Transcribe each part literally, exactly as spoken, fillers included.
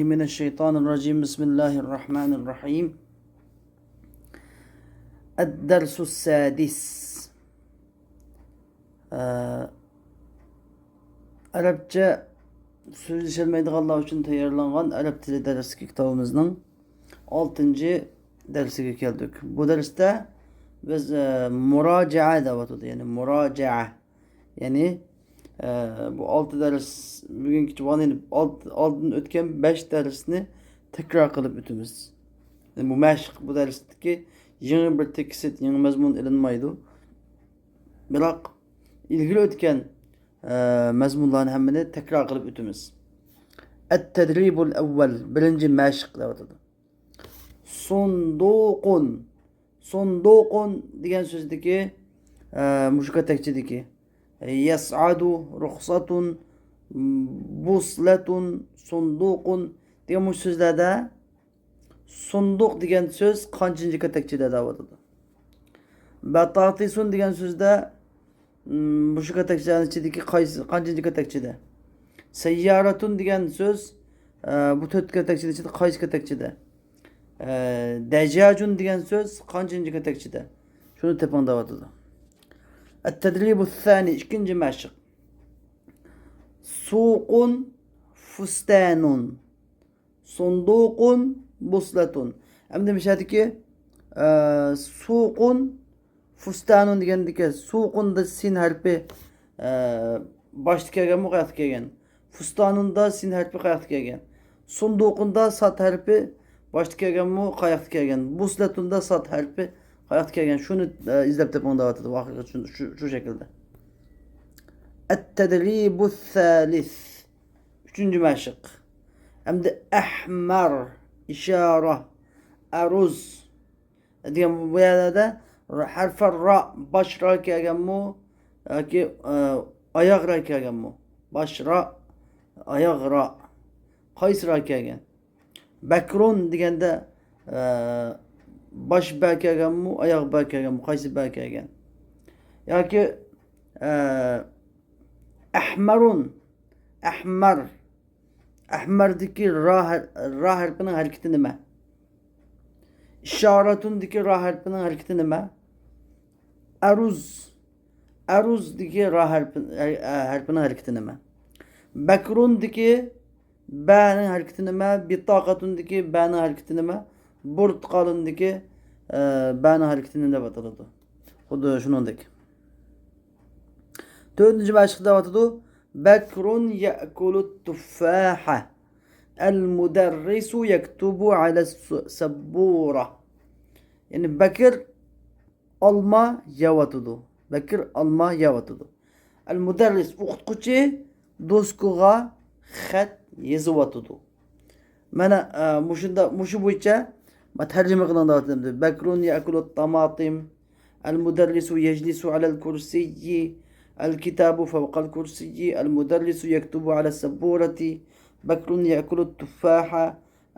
من الشيطان الرجيم. بسم الله الرحمن الرحيم. الدرس السادس. ئە، ئەرەبچە سۆزلىشەلمەيدىغانلار ئۈچۈن تەييارلانغان ئەرەب تىلى دەرسلىكى كىتابىمىزنىڭ ئالتىنچى دەرسىگە كەلدۇق. بۇ دەرستە بىز، ئە، مۇراجىئە دەۋاتىدۇ، يەنى مۇراجىئە. يەنى، ئە، بۇ ئالتە دەرس، بۈگۈنكىچە، يەنى ئالت-، ئالدىن ئۆتكەن بەش دەرسنى تەكرار قىلىپ ئۆتىمىز. يەنى بۇ مەشىق، بۇ دەرستىكى يېڭى بىر تېكىست، يېڭى مەزمۇن ئېلىنمايدۇ. بىراق، ئىلگىرى ئۆتكەن، ئە، مەزمۇنلارنى ھەممىنى تەكرار قىلىپ ئۆتىمىز. التدريب الأول، بىرىنچى مەشىق دەۋاتىدۇ. سۇندۇقۇن. سۇندۇقۇن دېگەن سۆزدىكى، ئە، مۇشۇ كاتەكچىدىكى، يەسئادۇ، رۇخسەتۇن، بۇسلەتۇن، سۇندۇقۇن دېگەن مۇشۇ سۆزلەردە سۇندۇق دېگەن سۆز قانچىنچى كاتەكچىدە دەۋاتىدۇ؟ بەتاتىسۇن دېگەن سۆزدە، مم، مۇشۇ كاتەكچىنىڭ ئىچىدىكى قايسى، قانچىنچى كاتەكچىدە؟ سەييارەتۇن دېگەن سۆز، ئە، بۇ تۆت كاتەكچىنىڭ ئىچىدە قايسى كاتەكچىدە؟ ئە، دەجاجۇن دېگەن سۆز قانچىنچى كاتەكچىدە؟ شۇنى تېپىڭ دەۋاتىدۇ. التدريب الثاني، ئىككىنچى مەشىق. سۇقۇن، فۇستەنۇن. سۇندۇقۇن، بۇسلەتۇن. ئەمدى مۇشۇ يەردىكى، ئە، سۇقۇن، فۇستانۇن دېگەندىكى سۇقۇندا سىن ھەرپى، ئە، باشتا كەلگەنمۇ، قاياقتا كەلگەن؟ فۇستانۇندا سىن ھەرپى قاياقتا كەلگەن؟ سۇندۇقۇندا ساد ھەرپى باشتا كەلگەنمۇ، قاياقتا كەلگەن؟ بۇسلەتۇندا ساد ھەرپى قاياقتا كەلگەن؟ شۇنى، ئە، ئىزدەپ تېپىڭ دەۋاتىدۇ. ئاخىرقى شۇ، شۇ، شۇ شەكىلدە. التدريب الثالث. ئۈچىنچى مەشىق. ئەمدى ئەھمەر، ئىشارە، ئەرۇز دېگەن بۇ يەردە ھەرپى را، باش را كەلگەنمۇ ياكى، ئە، ئاياغ را كەلگەنمۇ؟ باش را، ئاياغ را. قايسى را كەلگەن؟ بەكرۇن دېگەندە، ئە، باش بە كەلگەنمۇ، ئاياغ بە كەلگەنمۇ؟ قايسى بە كەلگەن؟ ياكى، ئە، ئەھمەرۇن، ئەھمەر. ئەھمەردىكى را ھەر-، را ھەرپىنىڭ ھەرىكىتى نېمە؟ ئىشارەتۇندىكى را ھەرپىنىڭ ھەرىكىتى نېمە؟ ئەرۇز. ئەرۇزدىكى را ھەرپى، ھەر-، ھەرپىنىڭ ھەرىكىتى نېمە؟ بەكرۇندىكى بەنىڭ ھەرىكىتى نېمە؟ بىتاقەتۇندىكى بەنىڭ ھەرىكىتى نېمە؟ بۇرتقالىندىكى، ئە، بەنىڭ ھەرىكىتى نېمە دەپ ئاتىلىدۇ؟ خۇددى شۇنىڭدەك. تۆتىنچى مەشىق دەۋاتىدۇ. بەكرۇن يەئكۇلۇت تۇففاھە. ئەل مۇدەررىسۇ يەكتۇبۇ ئەلەس سەببۇرە. يەنى بەكىر ئالما يەۋاتىدۇ. بەكىر ئالما يەۋاتىدۇ. ئەل مۇدەررىس، ئوقۇتقۇچى دوسكىغا خەت يېزىۋاتىدۇ. مانا، ئە، مۇشۇنداق، مۇشۇ بويىچە ما تەرجىمە قىلىڭ دەۋاتىمدۇ. بەكرۇن يەئكۇلۇت تاماتىم. ئەل مۇدەررىسۇ يەجلىسۇ ئەلەل كۇرسىيي. ئەل كىتابۇ فەۋقەل كۇرسىيي. ئەل مۇدەررىسۇ يەكتۇبۇ ئەلەس سەببۇرەتى. بەكرۇن يەئكۇلۇت تۇففاھە.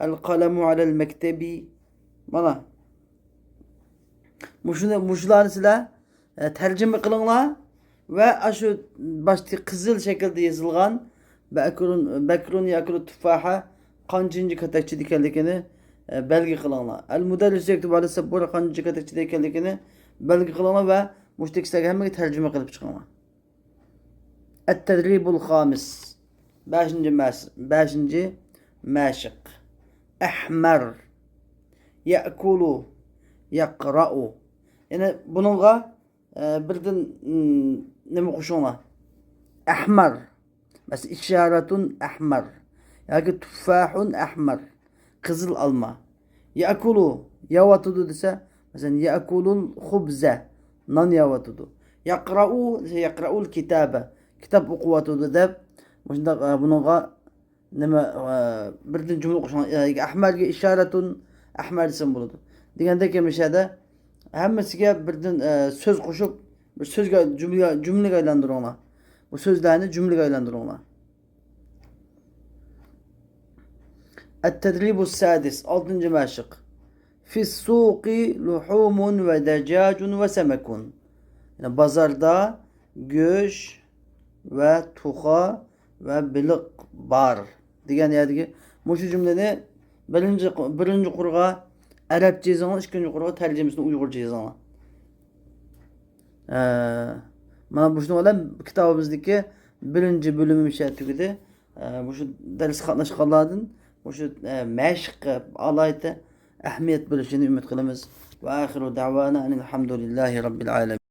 ئەل قەلەمۇ ئەلەل مەكتەبى. مانا. مۇشۇنى، مۇشۇلارنى سىلەر، ئە، تەرجىمە قىلىڭلار ۋە ئاشۇ باشتىكى قىزىل شەكىلدە يېزىلغان بەكرۇن، بەكرۇن يەئكۇلۇت تۇففاھە قانچىنچى كاتەكچىدە ئىكەنلىكىنى، ئە، بەلگە قىلىڭلار. ئەل مۇدەررىسۇ يەكتۇبۇ ئەلەس سەببۇرە قانچىنچى كاتەكچىدە ئىكەنلىكىنى بەلگە قىلىڭلار ۋە مۇشۇ تېكىستلەرگە ھەممىگە تەرجىمە قىلىپ چىقىڭلار. التدريب الخامس. بەشىنچى مەس-، بەشىنچى مەشىق. ئەھمەر. يەئكۇلۇ. يەقرەئۇ. يەنى بۇنىڭغا، ئە، بىردىن، ئىم، نېمە قوشۇڭلار؟ ئەھمەر. مەسىلەن، ئىشارەتۇن ئەھمەر. ياكى تۇففاھۇن ئەھمەر. قىزىل ئالما. يەئكۇلۇ، يەۋاتىدۇ دېسە، مەسىلەن، يەئكۇلۇل خۇبزە، نان يەۋاتىدۇ. يەقرەئۇ دېسە، يەقرەئۇل كىتابە، كىتاب ئوقۇۋاتىدۇ دەپ، مۇشۇنداق، ئە، بۇنىڭغا نېمە، ئە، بىردىن جۈملە قوشۇڭ، ئە، ئەھمەرگە ئىشارەتۇن ئەھمەر دېسەم بولىدۇ. دېگەندەك، مۇشۇ يەردە ھەممىسىگە بىردىن، ئە، سۆز قوشۇپ، بىر سۆزگە، جۈملىگە، جۈملىگە ئايلاندۇرۇڭلار. بۇ سۆزلەرنى جۈملىگە ئايلاندۇرۇڭلار. التدريب السادس، ئالتىنچى مەشىق. في السوق لحوم ودجاج وسمك. يەنى بازاردا گۆش ۋە توخۇ ۋە بېلىق بار دېگەن يەردىكى مۇشۇ جۈملىنى بىرىنچى، بىرىنچى قۇرغا ئەرەبچە يېزىڭلار، ئىككىنچى قۇرغا تەرجىمىسىنى ئۇيغۇرچە يېزىڭلار. ئە، مانا مۇشۇنىڭ بىلەن كىتابىمىزدىكى بىرىنچى بۆلۈمى مۇشۇ يەردە تۈگىدى. ئە، مۇشۇ دەرسكە قاتناشقانلاردىن مۇشۇ، ئە، مەشىققە ئالاھىدە ئەھمىيەت بېرىشىنى ئۈمىد قىلىمىز. ۋە ئاخىرۇ دەۋانا ئەنىل ھەمدۇلىللاھى رەببىل ئالەمىن.